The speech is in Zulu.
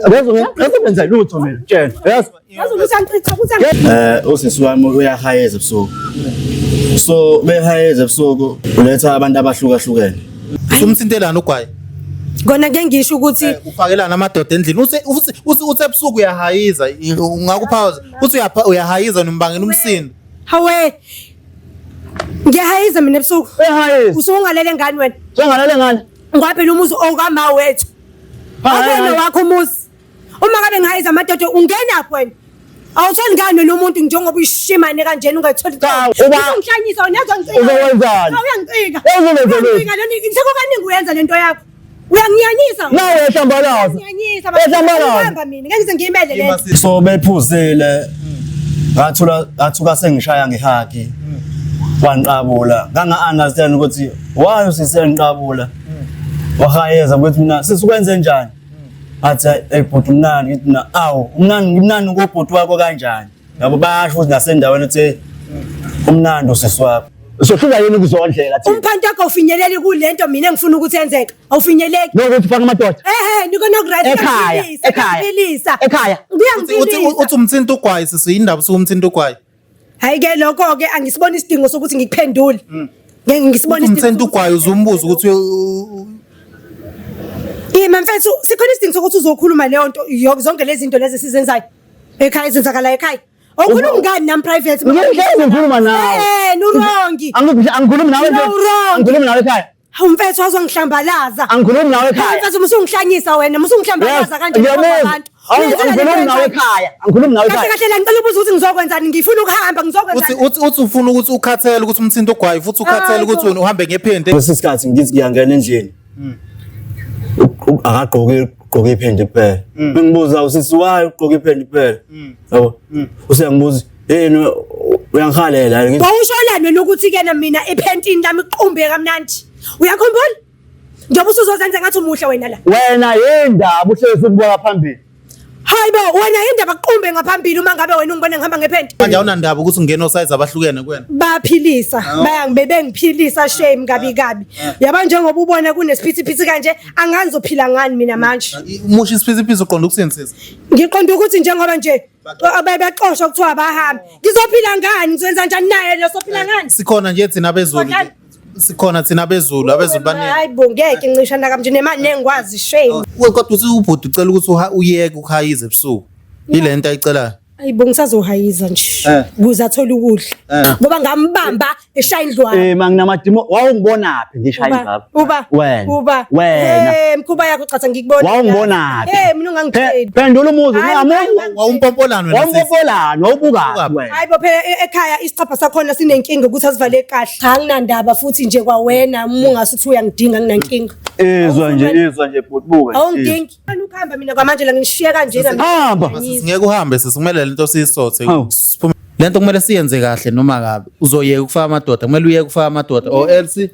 Ngeke ngenza lutho mina. Tshela. Yazi. Yazi ukuthi angichitha ukuthi Usisi wami uyahayeza ebusuku. So behayeza ebusuku uletha abantu abahlukahlukene. Usumthintelana ugwayi. Kona ngeke ngisho ukuthi Ufakelana amadoda endlini. Uthi uthi uthi uthi ebusuku uyahayiza. Ungakupause. Uthi uyahayiza nombangela umsindo. Hawe. Ngiyahayiza mina ebusuku. Uyahayiza. Usungalele ngani wena? Sengalele ngani? Ngoba phela umuzi okama wethu. Awuwena wakho umuzi. Uma ngabe ngihayiza amadoda ungenaphi wena? Awutholi ngani wena umuntu njengoba uyishimane kanjena ungatholi. Cha, Ungihlanyisa wena uyangicika. Uzokwenzani? Cha uyangicika. Uzokwenzani? Uyangicika lona sekukaningi uyenza lento yakho. Uyanginyanyisa. Nawe uyahlambalaza. Uyanginyanyisa. Uyahlambalaza. Uhamba mina ngeke ngize ngiyimele lento. So bephuzile ngathula ngathuka sengishaya ngehagi. Wanqabula. Nganga understand ukuthi why usisi enqabula. Wahayeza ukuthi mina sisi kwenze njani? Athi hey bhuti umnandi ngithi mina awu umnandi ngimnandi ngobhuti wakho kanjani? Yabo bayasho ukuthi nasendaweni uthi umnandi usisi wakho. Sohlula yini kuzondlela thina? Umphanti wakho awufinyeleli kulento mina engifuna ukuthi yenzeke. Awufinyeleki. Nokuthi ufaka amadoda. Ehe, niko nokuright. Ekhaya, ekhaya. Ekhaya. Ekhaya. Uthi Kuyangipilisa. uthi umthinta ugwayi sisi indaba usumthinta ugwayi. Hayi ke lokho ke angisiboni isidingo sokuthi ngikuphendule. Ngeke ngisibone Uthi isidingo. umthinta ugwayi uzumbuza ukuthi Ima mfethu, sikhona isidingo sokuthi uzokhuluma leyo nto zonke lezi zinto lezi esizenzayo. Ekhaya ezenzakala ekhaya. Awukhulumi ngani nami private? Ngihlezi ngikhuluma nawe. Eh, nurongi. Angikhulumi nawe nje. No, wrong. Angikhulumi nawe ekhaya. Hawu mfethu wazongihlambalaza. Angikhulumi nawe ekhaya. Mfethu musungihlanyisa wena, musungihlambalaza kanje phambi kwabantu. Angikhulumi nawe ekhaya. Angikhulumi nawe Kahle ekhaya. kahle la ngicela ubuza ukuthi ngizokwenzani, ngifuna ukuhamba, uthi ngizokwenzani? uthi uthi ufuna ukuthi ukhathele ukuthi umthinta ugwayi futhi ukhathele Hayi, ukuthi bo. wena uhambe ngephende. Kwesinye isikhathi ngithi ngiyangena endlini. Akagqoki ugqoke iphende kuphela. Ngibuza usisi why ugqoke iphende kuphela? Yabo. Useyangibuza yini uyangihalela ngithi Bawusholani wena ukuthi kena mina ephentini lami iqumbe kamnandi. Uyakhumbula? Njengoba usuzozenza ngathi umuhle wena la. wena yindaba uhlezi ukubuka phambili. Hayi bo, wena yindaba kuqumbe ngaphambili uma ngabe wena ungibona ngihamba ngephenti. Manje awunandaba ukuthi ungena osize abahlukene kuwena. Baphilisa, bayangibe bengiphilisa shame kabi kabi. Yaba njengoba ubona kunesiphithiphithi kanje, angazi uzophila ngani mina manje. Umusha isiphithiphithi uqonda ukuthini sisi? Ngiqonda ukuthi njengoba nje bebexoshwa kuthiwa bahambe. Ngizophila ngani? Ngizoyenza njani naye lo sophila ngani? Sikhona nje thina abezulu. Kodwa- Sikhona thina abezulu, abezulu baningi. Hayi bo, ngeke ncishana kamnje nemali nengikwazi shame. Kodwa uthi ubhuti ucela ukuthi uyeke ukuhayiza ebusuku. Ile nto ayicelayo. Hayi bo, ngisazohayiza nje ukuze athole ukudla. Ngoba ngambamba eshaya indlwana. Eh manginamadimo wawungibonaphi ngishaya indlwana? Uba Wena. uba Wena. Eh mkhuba yakho cha ngikubona. Wawungibonaphi? Eh mina ungangitsheli. Phendula umuzi Hayi, ungamuzi. Wawumpompolina wena sisi. Wawumpopolani wawubukaphi wena? Hayi bo phela ekhaya isicabha sakhona sinenkinga ukuthi asivaleke kahle. Cha nginandaba futhi nje kwawena uma ungasuthi uyangidinga nginankinga. Izwa nje izwa nje bhuti buka. Awungidingi. Ngifuna ukuhamba mina kwamanje la ngishiye kanjena. Hamba. Sisi ngeke uhambe sisi kumele lento siyisothe. Hawu. Siphume. Lento kumele siyenze kahle noma kabi. Uzoyeka ukufaka amadoda, kumele uyeke ukufaka amadoda or else